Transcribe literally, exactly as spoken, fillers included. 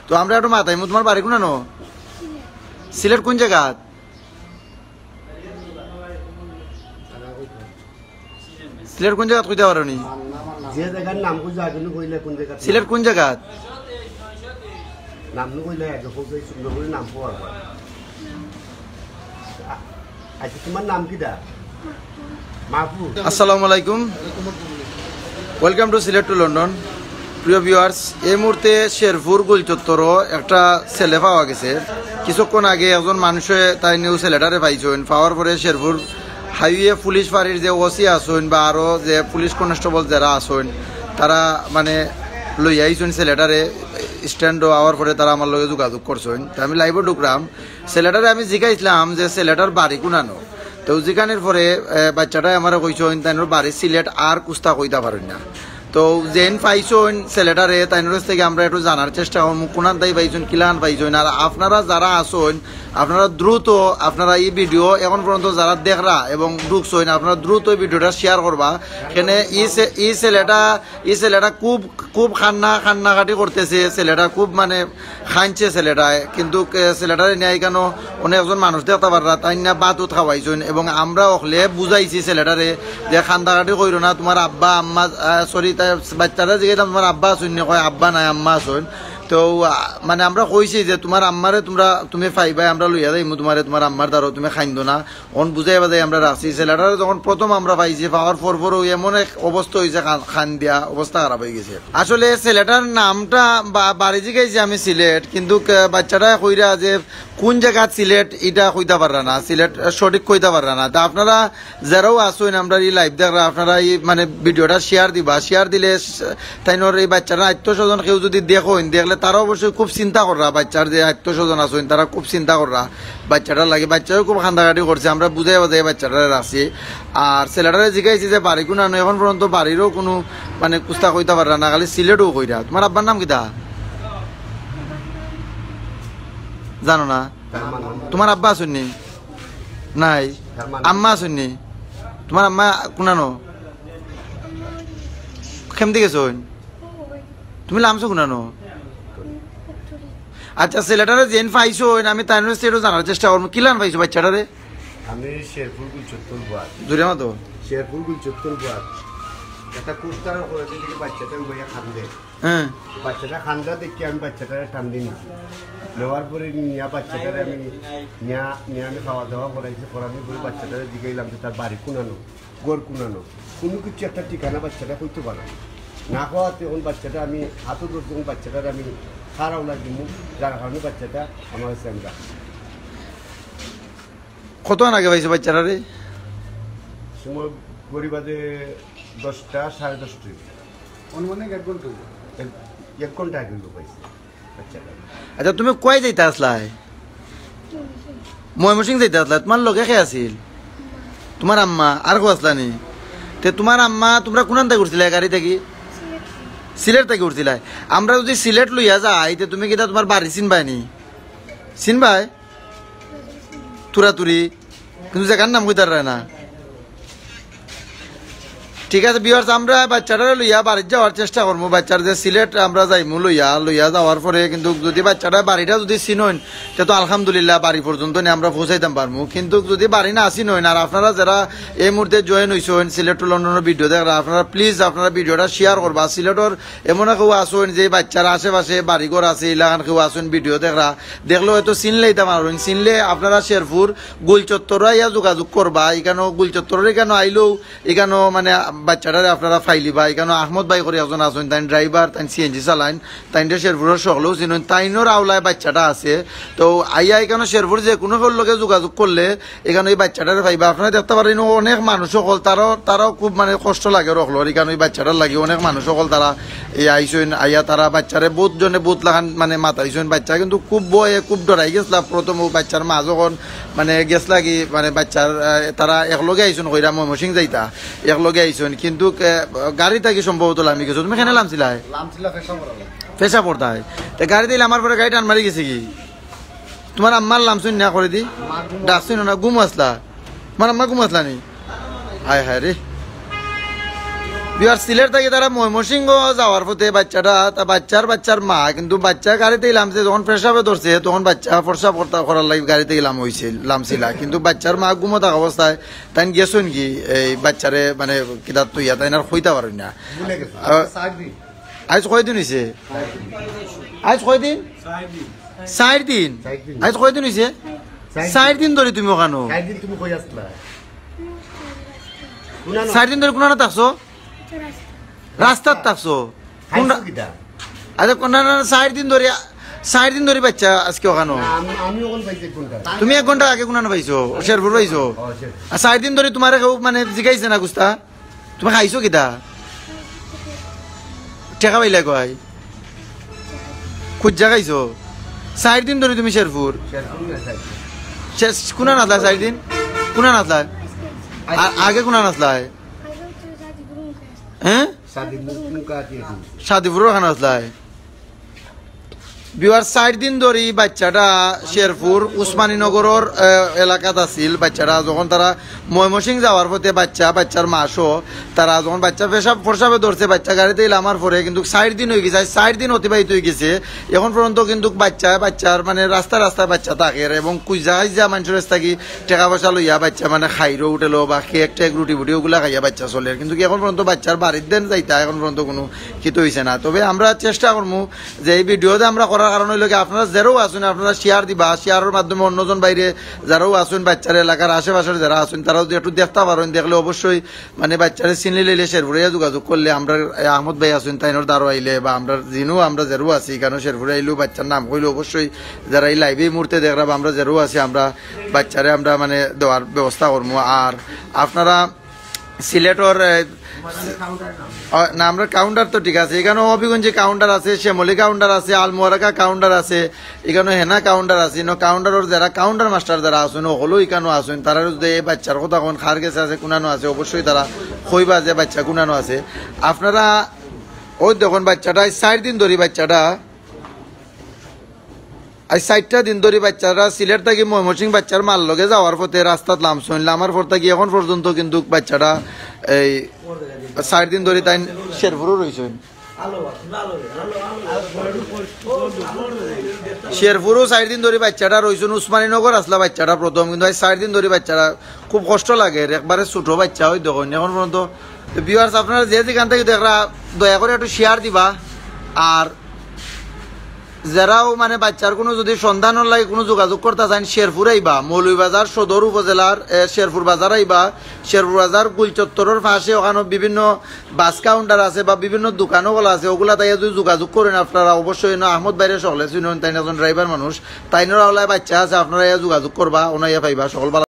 তো আমরা একটু মাতাইমু, তোমার বাড়ি কুনানো? সিলেট কোন জাগাত? সিলেট কোন জাগাত কইতা পারো নি? যে জাগার নাম কইছো আগে নু কইলে কোন জাগাত? সিলেট কোন জাগাত? নাম নু কইলে আগে কইছো, এই সুন্দর করে নাম কওয়া যায়। আ-, আচ্ছা, তোমার নাম কিতা? মাহফুজ। আসসালামু আলাইকুম। Welcome to Sylhet to London. প্রিয় ভিউয়ার্স, এই মুহূর্তে শেরপুর গোল চত্বরো একটা ছেলে পাওয়া গেছে। কিছুক্ষণ আগে একজন মানুষে তাইন অউ ছেলেটারে পাইছইন, পাওয়ার পরে শেরপুর হাইওয়ে পুলিশ ফাঁড়ির যে ওসি আছইন বা আরো যে পুলিশ কনস্টেবল যারা আছইন, তারা মানে লইয়া আইছইন ছেলেটারে। স্ট্যান্ডো আওয়ার পরে তারা আমার লগে যোগাযোগ করছইন, তো আমি লাইভো ঢুকলাম। ছেলেটারে আমি জিগাইছিলাম যে ছেলেটার বাড়ি কুনানো। তো জিগানির পরে, এ, বাচ্চাটায় আমারে কইছইন তাইনর বাড়ি সিলেট আর কুস্তা কইতা পারইন না। তো যেইন পাইছইন ছেলেটারে, তাইনর কাছ থাকি আমরা একটু জানার চেষ্টা করমু, কুনান তাই পাইছইন, কিলান পাইছইন। আর আপনারা যারা আছইন, আপনারা দ্রুত, আপনারা এই ভিডিও এখন পর্যন্ত যারা দেখরা এবং ঢুকছইন, আপনারা দ্রুত এই ভিডিওটা শেয়ার করবা। কেনে ই ছে-, ই ছেলেটা, ই ছেলেটা খুব, খুব কান্না, কান্নাকাটি করতেছে। ছেলেটা খুব মানে কানছে ছেলেটায়, কিন্তু, এ, ছেলেটারে নিয়া ইকানো অনেকজন মানুষ দেখতা পাররা, তাই না ভাত উত খাওয়াইছইন। এবং আমরা অকলে বুঝাইছি ছেলেটারে যে কান্দাকাটি কইরো না, তোমার আব্বা আম্মা, আ, সরি, তাই বাচ্চাটা জিগাইতাম তোমার আব্বা আছইন নি, কয় আব্বা নাই, আম্মা আছইন। তো, আ, মানে আমরা কইছি যে তোমার আম্মারে তোমরা, তুমি পাইবায়, আমরা লইয়া যাইমু তোমারে, তোমার আম্মার দ্বারো, তুমি কাইন্দো না। অন বুঝাই বাজাই আমরা রাখছি। ছেলেটারে যখন প্রথম আমরা পাইছি, পাওয়ার পর পর অউ এমন এক অবস্থা অইছে, কান-, কান্দিয়া অবস্থা খারাপ অইগেছে। আসলে ছেলেটার নামটা বা-, বাড়ি জিগাইছি আমি সিলেট, কিন্তু, আহ, বাচ্চাটায় কইরা যে কোন জাগাত সিলেট, ইটা কইতা পাররা না, সিলেট, আহ, সঠিক কইতা পাররা না। তা আপনারা যারাও আছইন, আমরার ই লাইভ দেখরা, আপনারা ই মানে ভিডিওটা শেয়ার দিবা, শেয়ার দিলে স-, তাইনর এই বাচ্চাটার আত্মীয় স্বজন কেউ যুদি দেখইন, দেখলে তারা অবশ্যই খুব চিন্তা কররা, বাচ্চার যে আত্মীয় স্বজন আছইন, তারা খুব চিন্তা কররা। বাচ্চাটার লাগি, বাচ্চাও খুব কান্দাকাটি করছে, আমরা বুঝাই বাজাই বাচ্চাটারে রাখছি। আর ছেলেটারে জিগাইছি যে বাড়ি কুনানো, এখন পর্যন্ত বাড়িরও কুনু মানে কুস্তা কইতা পাররা না, খালি সিলেটও কইরা। তোমার আব্বার নাম কিতা? জানো না? তোমার আব্বা আছইন নি? নাই। আম্মা আছইন নি? তোমার আম্মা কুনানো? কেমদি গেছইন? তুমি লামছো কুনানো? আচ্ছা, ছেলেটারে যেইন পাইছইন, আমি তাইনর status জানার চেষ্টা করমু। কিলান পাইছো বাচ্চাটারে? আমি শেরপুর গুলচত্বর বুয়াত। জোরে মাতো। শেরপুর গুলচত্বর বুয়াত। একটা কুস্তার উপরে দিকে বাচ্চাটা উবাইয়া কান্দে। হ্যাঁ। বাচ্চাটা কান্দা দেখি আমি বাচ্চাটারে টান দিয়ে নিছি। নেওয়ার পরে নিয়া বাচ্চাটারে আমি নিয়া, নিয়া আমি খাওয়া দাওয়া করাইছি, করানোর পরে বাচ্চাটারে জিগাইলাম যে তার বাড়ি কুনানো, ঘর কুনানো, কুনু কিছু একটা ঠিকানা বাচ্চাটা কইতো পারে না। না কওয়াতে অখন বাচ্চাটা আমি হাতো ধরছি, অখন বাচ্চাটারে আমি কার হাওলাত দিমু, যার কারণে বাচ্চাটা আমার কাছে আমি রাখছি। কতক্ষণ আগে পাইছো বাচ্চাটারে? সময় ঘড়ি বাজে দশটা, সাড়ে দশটা। আনুমানিক এক ঘন্টা অইবো। এক, এক ঘন্টা আগে অইবো পাইছি বাচ্চাটা। আচ্ছা, তুমি কই যাইতা আছলায়? ময়মনসিং যাইতা আছলায়? তোমার লগে কে আছিল? তোমার আম্মা, আর কেউ আছলা নি? তে তোমার আম্মা, তোমরা কুনান থাকি উঠছিলায় গাড়ি থাকি? সিলেট থাকি উঠছিলায়। আমরা যুদি সিলেট লইয়া যাই, তে তুমি কিতা তোমার বাড়ি চিনবায় নি? চিনবায়? তুরাতুরি, কিন্তু জাগার নাম কইতারা না। ঠিক আছে viewers, আমরা বাচ্চাটারে লইয়া বাড়িত যাওয়ার চেষ্টা করমু। বাচ্চার যে সিলেট আমরা যাইমু লইয়া, লইয়া যাওয়ার পরে কিন্তু যুদি বাচ্চাটা বাড়িটা যুদি চিনইন, তে তো আলহামদুলিল্লাহ বাড়ি পর্যন্ত নি আমরা পৌঁছাইতাম পারমু। কিন্তু যুদি বাড়ি না চিনইন, আর আপনারা যারা এই মুহূর্তে join অইছইন সিলেট to লন্ডনর ভিডিও দেখরা, আপনারা please আপনারা ভিডিওটা share করবা। সিলেটর এমন কেউ আছইন যে বাচ্চার আশেপাশে বাড়িঘর আছে, ইলাখান কেউ আছইন ভিডিও দেখরা, দেখলে হয়তো চিনলেই তা পারইন। চিনলে আপনারা শেরপুর গুলচত্বর আইয়া যোগাযোগ করবা। ইকানো গুলচত্বর ইকানো আইলেও ইকানো মানে বাচ্চাটারে আপনারা পাইলিবা। ইকানো আহমদ ভাই করি একজন আছইন, তাইন driver, তাইন সিএনজি চালাইন, তাইনরে শেরপুরর সকলেও চিনইন, তাইনর আওলায় বাচ্চাটা আছে। তো আইয়া ইকানো শেরপুর যে কুনু কেউর লগে যোগাযোগ করলে ইকানো ই বাচ্চাটারে পাইবা। আপনারা দেখতা পারইন অনেক মানুষ অকল, তারাও, তারাও খুব মানে কষ্ট লাগে অকলর। ইকানো ই বাচ্চাটার লাগি অনেক মানুষ অকল তারা এই আইছইন, আইয়া তারা বাচ্চারে বউত জনে বউত লাখান মানে মাতাইছইন। বাচ্চা কিন্তু খুব ভয়ে খুব ডরাই গেছলা। প্রথম অউ বাচ্চার মা যখন মানে গেছলাগি মানে বাচ্চার, আহ, তারা একলগে আইছইন কইরা ময়মনসিং যাইতা, একলগে আইছইন। কিন্তু, আহ, গাড়ি থাকি সম্ভবত লামি গেছো। তুমি কেনে লামছিলায়? লামছিলা পেশাবর। পেশাবর তাই? তে গাড়ি দিলে আমার পরে গাড়ি টান মারি গেছে কি? তোমার আম্মার লামছইন না করি দি? ডাকছইন না, ঘুম আছলা? তোমার আম্মা ঘুম আছলা নি? হায় হায় রে। বিহার সিলেট থাকি তারা ময়মনসিংহ যাওয়ার পথে বাচ্চাটা, তা বাচ্চার, বাচ্চার মা, কিন্তু বাচ্চা গাড়িতে লামছে, যখন পেশাবে ধরছে, তখন বাচ্চা প্রস্রাব করতা, করার লাগি গাড়িতে লাম অইছিল, লামছিলা, কিন্তু বাচ্চার মা ঘুমো থাকা অবস্থায় তাইন গেছইন কি এই বাচ্চারে, মানে, কিতা থইয়া, তাইন আর কইতা পারইন না। ভুলে গেছে। আহ, চার দিন। আইজ কয়দিন অইছে? আইজ কয়দিন? চার দিন। চার দিন। আইজ কয়দিন অইছে? চার দিন। চার দিন ধরি তুমি ওখানো? চার দিন তুমি কই আছলা? চার দিন ধরি কুনানো থাকছো? রাস্তাত থাকছো? কোন খাইছো রা-, কিতা? আচ্ছা, কোন, না, না, না, চার দিন ধরি, চার দিন ধরি বাচ্চা আজকে ওখানো। না, আমি, আমি ওখানে পাইছি এক ঘন্টা। তুমি এক ঘন্টা আগে কুনানো পাইছো? শেরপুর পাইছো? ও, শেরপুর। আর চার দিন ধরি তোমারে কেউ, মানে, জিগাইছে না কুস্তা? তুমি খাইছো কিতা? টেকা পাইলা কই? খুঁজা খাইছো? চার দিন ধরি তুমি শেরপুর? শেরপুর না, চার দিন। শেষ, কুনান আছলা চার দিন? কুনান আছলা? আর আগে কুনান আছলা? হ্যাঁ? সাদিপুর ওখানো আছলা? বিহার চার দিন ধরি বাচ্চাটা শেরপুর উসমানীনগরর, আহ, এলাকাত আছিল। বাচ্চাটা যখন তারা ময়মনসিং যাওয়ার পথে বাচ্চা, বাচ্চার মা সহ তারা যখন বাচ্চা পেশাব, প্রস্রাবে ধরছে, বাচ্চা গাড়িতে লামার পরে কিন্তু চার দিন অই গেছে, আইজ চার দিন অতিবাহিত অই গেছে। এখন পর্যন্ত কিন্তু বাচ্চা, বাচ্চার, মানে, রাস্তা রাস্তায় বাচ্চা থাকের এবং কুইজা খাইজা মানুষের কাছ থাকি টেকা পয়সা লইয়া বাচ্চা, মানে, খাইরো হোটেলো বা কেক টেক, রুটি বুটি ওগুলা খাইয়া বাচ্চা চলের, কিন্তু এখন পর্যন্ত বাচ্চার বাড়ির দেন যাইতা এখন পর্যন্ত কোনো কিতা অইছে না। তবে আমরা চেষ্টা করমু যে এই ভিডিওটা আমরা করার কারণ অইলো কি, আপনারা যেরাও আছইন, আপনারা শেয়ার দিবা, শেয়ারর মাধ্যমে অন্যজন বাইরে যেরাও আছইন, বাচ্চার এলাকার আশেপাশের যেরা আছইন, তারা যদি একটু দেখতা পারইন, দেখলে অবশ্যই, মানে, বাচ্চারে চিনি লাইলে শেরপুরে যোগাযোগ করলে আমরা, এ, আহমদ ভাই আছইন, তাইনর দ্বারো আইলে বা আমরা জিনু, আমরা যেরাও আছি, কারণ শেরপুরে আইলেও বাচ্চার নাম কইলে অবশ্যই যেরা এই live এই মুহূর্তে দেখরা বা আমরা যেরাও আছি, আমরা বাচ্চারে আমরা, মানে, দেওয়ার ব্যবস্থা করমু। আর আপনারা সিলেটর, এ, অ, না, আমরার কাউন্টার তো ঠিক আছে, ইকানো হবিগঞ্জে কাউন্টার আছে, শ্যামলী কাউন্টার আছে, আলমোয়ারাকা কাউন্টার আছে, ইকানো হেনা কাউন্টার আছে, ইনো কাউন্টারর যেরা কাউন্টার মাস্টার যেরা আছইন, হকলউ ইকানো আছইন, তারা যদি এই বাচ্চার কথা কইন, কার গেছে আছে, কুনানো আছে, অবশ্যই তারা কইবা যে বাচ্চা কুনানো আছে। আপনারা ওই দেখইন বাচ্চাটা, এই চার দিন ধরি বাচ্চাটা আইজ চাইরটা দিন ধরি বাচ্চাটা সিলেট থাকি ময়মনসিং বাচ্চার মার লগে যাওয়ার পথে রাস্তাত লামছইন, লামার পর থাকি এখন পর্যন্ত কিন্তু বাচ্চাটা এই চাইর দিন ধরি তাইন শেরপুরো রইছইন। শেরপুরো চাইর দিন ধরি বাচ্চাটা রইছইন, উসমানীনগর আছলা বাচ্চাটা প্রথম, কিন্তু আইজ চাইর দিন ধরি বাচ্চাটা খুব কষ্ট লাগের, একবারে ছোট বাচ্চা অই দেখইন এখন পর্যন্ত। তো viewers, আপনারা যে যেখান থাকি দেখরা, দয়া করি একটু শেয়ার দিবা। আর যেরাও, মানে, বাচ্চার কুনু যদি সন্ধানর লাগি কুনু যোগাযোগ করতা চাইন, শেরপুর আইবা, মৌলভীবাজার সদর উপজেলার, এ, শেরপুর বাজার আইবা, শেরপুর বাজার গুলচত্বরর পাশে ওখানো বিভিন্ন বাস কাউন্টার আছে বা বিভিন্ন দোকান অকল আছে, ওগুলাত আইয়া যদি যোগাযোগ করইন আপনারা, অবশ্যই ইনো আহমদ ভাইরে হকলে চিনইন, তাইন একজন ড্রাইভার মানুষ, তাইনর হাওলায় বাচ্চা আছে, আপনারা আইয়া যোগাযোগ করবা, অনো আইয়া পাইবা। হকল ভালা